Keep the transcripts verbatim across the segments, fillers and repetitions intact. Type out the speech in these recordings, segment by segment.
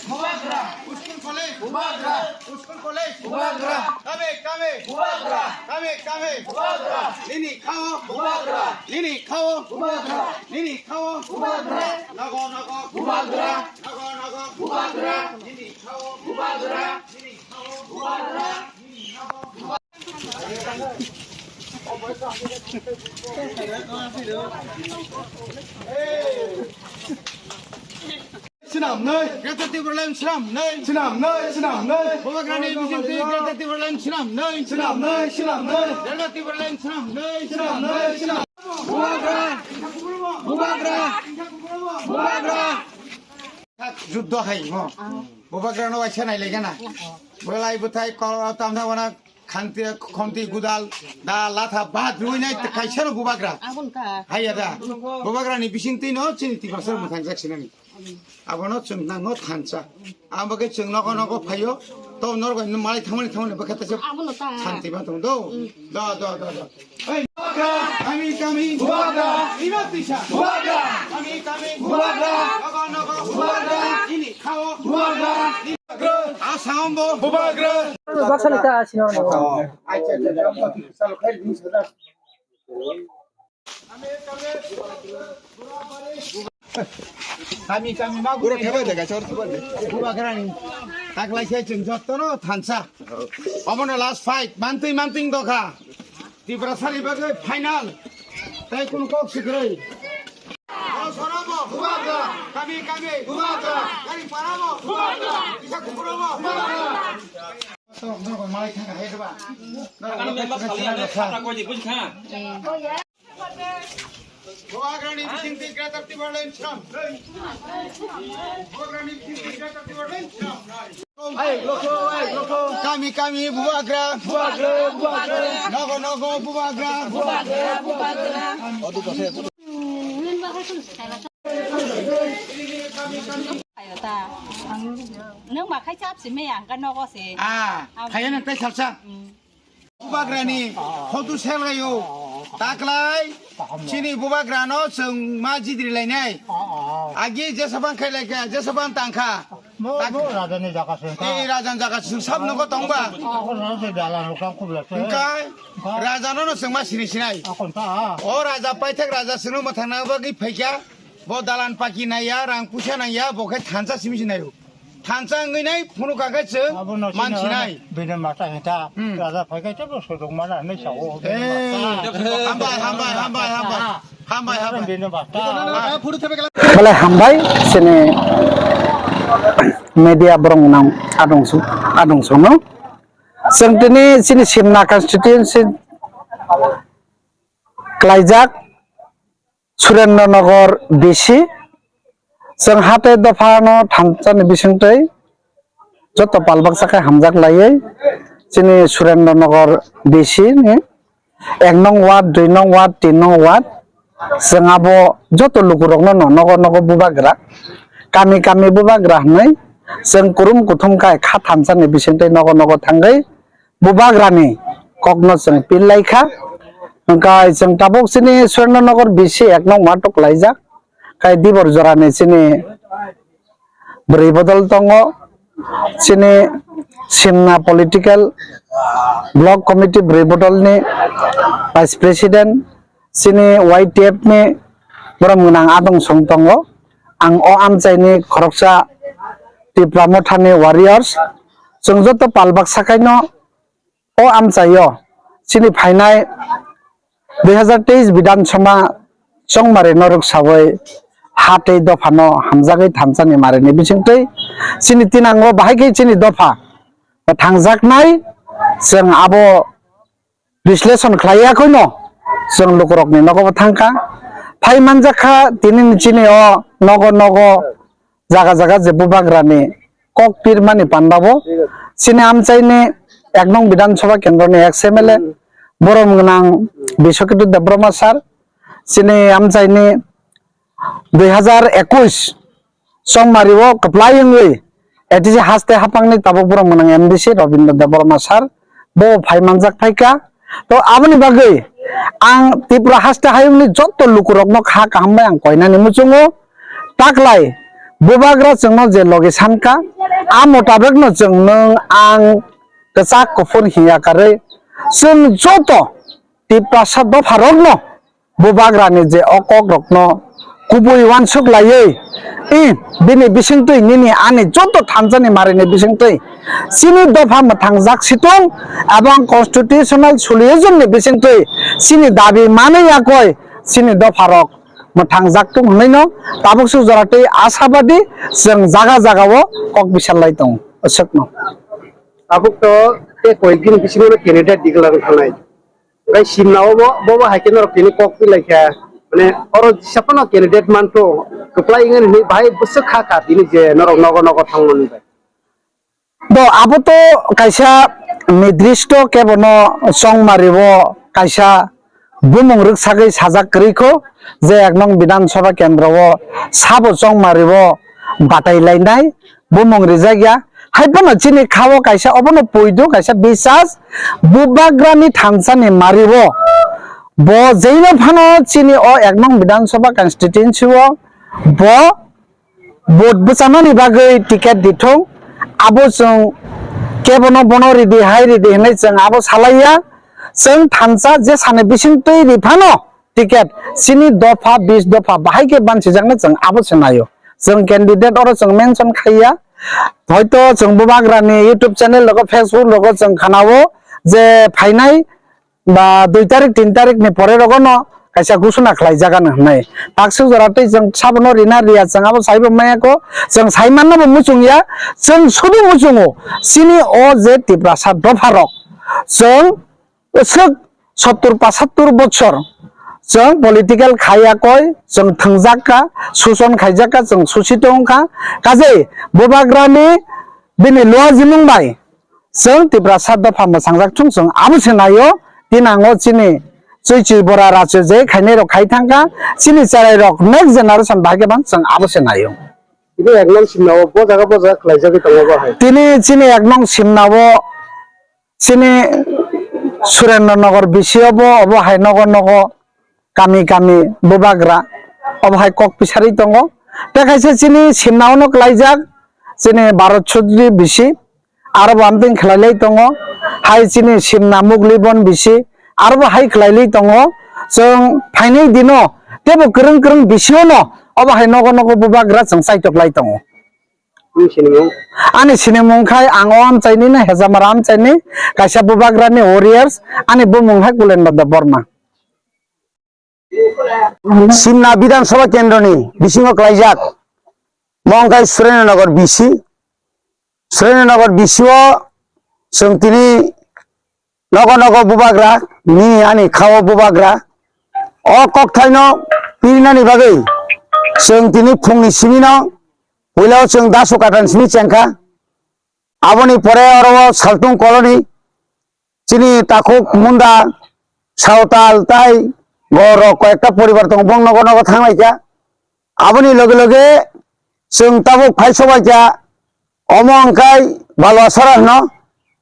Bubagra. School college. Bubagra. School college. Bubagra. Kame kame. Bubagra. Kame kame. Bubagra. Nini khao. Bubagra. Nini khao. Bubagra. Nini khao. Bubagra. Nogo nogo. Bubagra. Nogo nogo. Bubagra. Nini khao. Bubagra. Nini khao. Bubagra. Swnamnwi. Greater Tipraland swnamnwi. Swnamnwi, swnamnwi. Bubagrani bisingtwi Greater Tipraland swnamnwi. Swnamnwi, swnamnwi. Greater Tipraland swnamnwi. Swnamnwi, swnamnwi. Bubagra. Bubagra. Bubagra. Juddo hai mo. Bubagrano waisa nai legana. Belai bwthai ko tamna wana khanti khonti gudal da latha bat ruinai kaisa no bubagra. Abon ka. Haiya da. Bubagrani bisingtwi no chini Tiprasa mwthang jak sinani. Abono chwng nangno thansa. Ang bagwi chwng nogo nogo phaio. To norgo malai thangmani thangmani bwkha ta se Abono ta. Santi ba tong do. Do do do do. Ei, bubagra, kami, kami, bubagra, ino tisa, bubagra, kami, kami, bubagra, nogo, nogo, bubagra, ini, khao, bubagra, asam bo, bubagra. Baksa ni ta sino. Acha, acha, acha, chalo, khai, din, sada. Kami, kami, ma, guru, kami, kami, bubagra ni, taklai sai chwng jotto no thansa. Omono last fight, mantwi, mantwi dokha. Tiprasani bagwi final. Tai kunu kok sikrwi. Sorabo, bubagra. Kami, kami, bubagra. Kari parabo, bubagra. Kisa kukurabo, bubagra. Sok, sok, malai thangka, hai, bubagra. Ano member kali ano satra koi di, buji kha. Bubagrani bisingtwi Greater Tipraland swnam. Bubagrani bisingtwi Greater Tipraland swnam. Kami kami bubagra. Bubagra, bubagra. Nogo nogo bubagra. Bubagra, bubagra. Ayo ta. Nwng ma khai chap si me ang ka nogo se. Ah, kaya nang tai salsa. Bubagrani photo selgayo. Taklai chini bubagrano chwng ma jidri lainai. Agi jesabang khailai kha, jesabang tangkha. Mo, mo rajani jaga se. Ei rajani jaga se, sab nogo tongba. Ako raja se dalan rok tang kubla se. Engkai rajano no chwng ma sini sinai. Akon ta. O raja paithak raja chwngno mwthangna bagwi phaikha. Bo dalan paki naiya, rang puisa naiya, bo khe thansa simi sinaio. Thansa wngwi nai phunukha khe chwng mansinai. Bini mata hinta raja phai khe tebo sodok mana hinwi sao. Hambai, hambai, hambai, hambai. Hambai, hambai. Bini mata. Belai hambai chini media borok nang adong su, adong songno. Chwng tini chini Simna constituency klaijak Surendra Nagar B C, chwng hatai dophano thansa ni bisingtwi joto pal baksa khe hamjak laiwi chini Surendra Nagar B C ni ek nong ward, dui nong ward, tin nong ward, chwng abo joto lukurokno no nogo nogo bubagra, kami kami bubagra hwnwi chwng kurum kuthum khai kha thansa ni bisingtwi nogo nogo thangwi bubagrani kokno chwng pil lai kha. Hwnkhe chwng tabuk chini Surendra Nagar B C ek nong ward o klaijak. Khai dibor jorani chini bwrwi bodol tongo. Chini Simna political block committee bwrwi bodolni vice president, chini Y T F ni borok mwnang adong song tongo. Ang o amchaini khoroksa Tipra Mothani warriors. Chwng joto pal baksa kaino o amchaio chini phainai dui hazar teis Bidhan Sabha chongmari norok sawi ha tei dophano hamjagwi thansa ni marini bisingtwi chini tinango bahai khe chini dopha thangjaknai, chwng abo বিশ্লেষণ khlai ya khwino chwng lukurokni nogo bo thangkha. Phai manjakha tini ni chini o nogo nogo jaga jaga je bubagrani kok pirmani panda bo chini amchaini ek nong Bidhan Sabha kendroni ex M L A borom gwnang Biswaketu Debbarma sir, chini amchaini dui hazar ekush chongmari o kwplai wngwi A T C haste haphangni tabuk borok mwnang M D C Robindra Debbarma sir bo phai manjak phaikha. To aboni bagwi ang Tripura haste hayungni joto lukurokno kha kaham bai ang koinani muchungo. Taklai bubagra chwngno je logi sankha, A mutabekno chwng nwng ang kwchak kuphur hiya karwi chwng joto Tiprasa dopharokno bubagrani je o kokrokno kubui uansuk laiwi, i, bini bisingtwi nini ani joto thansani marini bisingtwi chini dopha mwthangjak situng ebong constitutional solution ni bisingtwi chini dabi manwi yakoi chini dopharok mwthangjak tung hwnwi no tabuk suk jora tei asabadi chwng jaga jaga o kok bisal lai tongo aswkno. Tabuk to tei koyekdin bisingo no candidate declare wng thangnai. Hwnkhe simna o bo, bo, bo hai khe norok tini kok twi lai kha. Mane oro jesa phano candidate mantho kwplai wngmani hinwi bahai bwswk kha kha tini je norok nogo nogo thangmani bai. Do abo to kaisa nidristo kebono chongmari o kaisa bumung rwksagwi sajak kwrwi kho je ek nong Bidhan Sabha kendro o sabo chongmari o batai lainai bumung rijak ya. Hai phano chini kha o kaisa obono poito kaisa bisas bubagrani thansani mari o bo jeino phano chini o ek nong Bidhan Sabha constituency o bo vote bwchanani bagwi ticket dithung, abo chwng kebono bono ridi hai ridi hinwi chwng abo salaiya. Chwng thansa je sani bisingtwi ri phano ticket chini dopha bis dopha bahai khe bansijaknai chwng abo se naio. Chwng candidate oro chwng mention khaiya. Hoito chwng bubagrani YouTube channel rogo, Facebook rogo chwng khanao je phainai ba dui tarik, tin tarik ni pore rogo no kaisa gusuna khlai jaga no hwnwi. Taksuk jora tei chwng sabono rina riya, chwng abo saibo maya ko, chwng sai manna bo muchung ya, chwng sudu muchungo. Chini o je Tiprasa dopha rok, chwng swk sottur pachattur bochor chwng political khaiya koi, chwng thwngjak kha, suson khaijak kha, chwng susi tong kha. Kajei bubagrani bini luajimung bai, chwng Tiprasa dopha mwsangjak thung chwng abo se naio, tinango chini chui chui bora rache je khainai rok khai thangkha, chini cherai rok next generation bahai khe bang chwng abo se naio. Tini ek nong simna o bo jaga bo jaga khlaijagwi tongo bo hai. Tini chini ek nong simna o chini Surendra Nagar bisi o bo obo hai nogo nogo kami kami bubagra obo hai kok pisari tongo. Tei kaisa chini simna ono klaijak chini Bharat Chaudhary bisi, aro bo amtwing khlailai tongo, hai chini simna Muglibon bisi, aro bo hai khlailai tongo. Chwng phainai dino tebo kwrwng kwrwng bisi ono obo hai nogo nogo bubagra chwng chaitok lai tongo. Ani sinimung? Ani sinimung khai ang o amchaini na Hejamara amchaini kaisa bubagrani warriors, ani bumung hai Kulendra Debbarma. Simna Bidhan Sabha kendroni bisingo klaijak, mo wngkha Surendra Nagar B C. Surendra Nagar B C o chwng tini nogo nogo bubagra, nini ani khao bubagra. O kokthaino pirinani bagwi chwng tini phungni simino puilao chwng dasu katan simi chengkha. Aboni pore oro o Saltung colony, chini takhuk munda, sawtal tai gorok koyekta poribar tongo, bong nogo nogo thanglaikha. Aboni loge loge chwng tabuk phai sobaikha, omo wngkhai Baluasara hwno,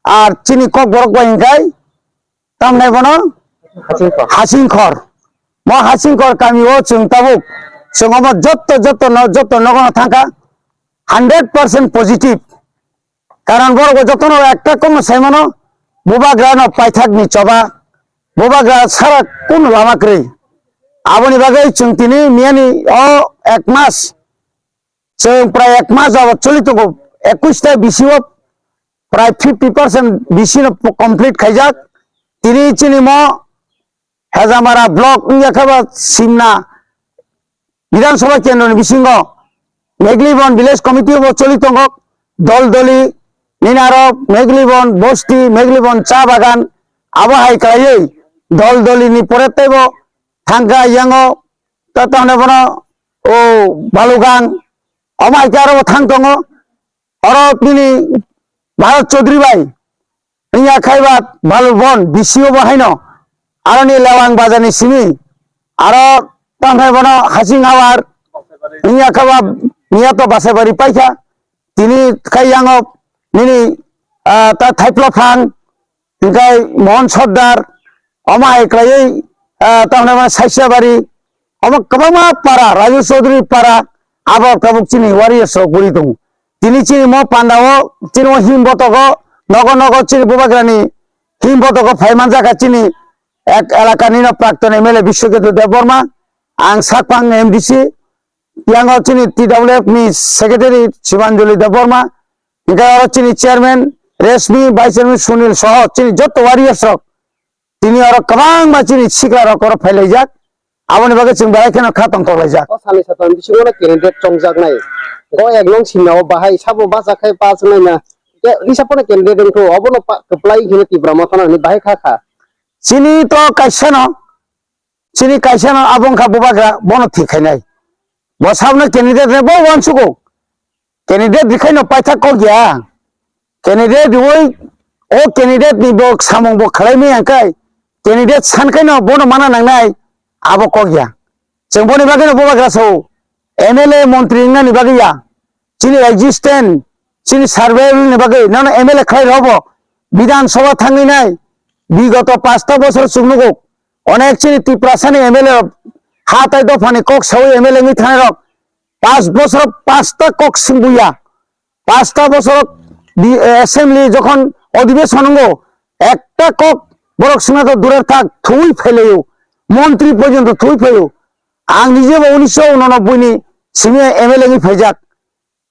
ar chini Kokborok bai wngkhai tamni bono Hasingkhor. Hasingkhor. Mo Hasingkhor kami o chwng tabuk chwng omo jotto jotto no jotto nogo no thangkha, hundred percent positive. Karon borok bo jotono ekta kokno sai mano, bubagra no paithak ni choba, bubagra sara kunu lama kwrwi. Aboni bagwi chwng tini miyani o ek mas, chwng prai ek mas jabo choli tongo, ekwis ta B C o prai fifty percent B C no complete khaijak. Tini chini mo Hejamara block wngya khe ba Simna Bidhan Sabha kendroni bisingo Meglibon village committee bo choli tongo, dol doli nini aro Meglibon bosti, Meglibon cha bagan abo hai khlaiwi dol doli ni pore teibo thangkha yango ta tamne bono o Balugang omo hai khe aro bo thang tongo. Oro bini Bharat Chaudhary bai wngya khai ba Balubon B C o bo haino aroni Lewang bazar ni simi aro tangkhai bono Hasing Hawar wngya kha ba miya to Basaibari paikha tini khai yango nini ah, ta Thaipla Phang hingkai Mohan Sordar omo hai khlaiwi ah, tangkhai bono Saisiabari omo kwbangma para Raju Chaudhary para abo tabuk chini warriors rok guri tongo. Tini chini mo pandao, chini mo him botogo, nogo nogo chini bubagrani him botogo phaimanjaka chini ek elakani no prakton M L A Biswajit Debbarma. Ang sakpang M D C, yango chini T W F ni secretary Sibanjali Debbarma, hingke oro chini chairman Reshmi, vice chairman Sunil soho chini jotto warriors rok. Tini oro kwbangma chini sikla rok oro phailaijak. Aboni bagwi chwng belai kheno kha tongthok laijak. O salni satham bisingo no candidate chongjaknai. Go ek nong simna o bahai sabo bacha khai pass nai na. Ke risa pono candidate wngkho obono pa-, kwplai hino Tipra Motha no hwnwi bahai kha kha. Chini to kaisa no, chini kaisa no abo wngkha bubagra bono thik khainai. Bo sabno candidate ne bo uansugo. Candidate rikhaino paithak kok ya. Candidate riwi o candidate ni bo samung bo khlai maya hwnkhe candidate san khaino bono mana nangnai abo kok ya. Chwng boni bagwi no bubagra sao M L A montri wngnani bagwi ya. Chini existence, chini survival ni bagwi nono M L A khlai rw bo Bidhan Sabha thangwi nai bigoto pasta bosor chwng nugo onek chini Tiprasa ni M L A rok ha tai dopha ni kok sawi M L A wngwi thanai rok pas bosor pasta kok swngbuya, pasta bosor di, eh, assembly jokhon odhibeshon wngo, ekta kok borok swngna to durer thak, thwi phailaio, montri porjonto thwi phaio. Ang nijebo unisho unanobboi ni simi M L A wngwi phaijak.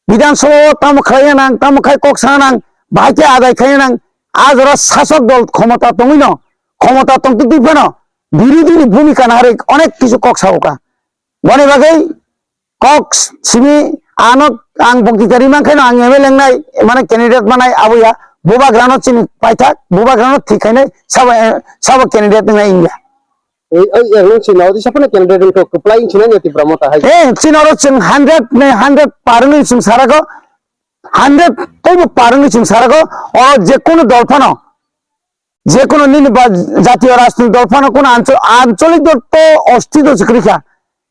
Bidhan Sabha o tamo khlaiya nang, tamo khai kok sana nang, bahai khe adai khaiya nang, a jora sasok dol khomota tongwi no, khomota tongtwi twi phano, birodhi ni bhumika naharwi onek kisu kok sao kha. Boni bagwi kok simi ano ang bokti tari man khaino ang M L A wngnai, mane candidate manai abo ya, bubagrano chini paithak, bubagrano thik khainai, sabo, sabo candidate wngnai wngya. Ei, ei, ei, wng sina odi saphano candidate wngkha, kwplai wng sina Tipra Motha hai. Eh, chini oro chwng hundred ni hundred par wngwi chwng sarago, hundred teibo par wngwi chwng sarago, oro je kono dol phano, je kono nini ba jatiyo rajnitik dol phano kono ancho-, ancholik dol to ostito se kwrwi kha.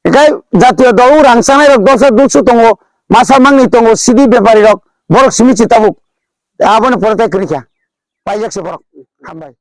Ekai jatiyo dol o rang chanai rok dolsa duksu tongo, masa mangni tongo, sidi bepari rok, borok simi chi tabuk. Aboni pore tai kwrwi kha. Paijak se borok. Hambai.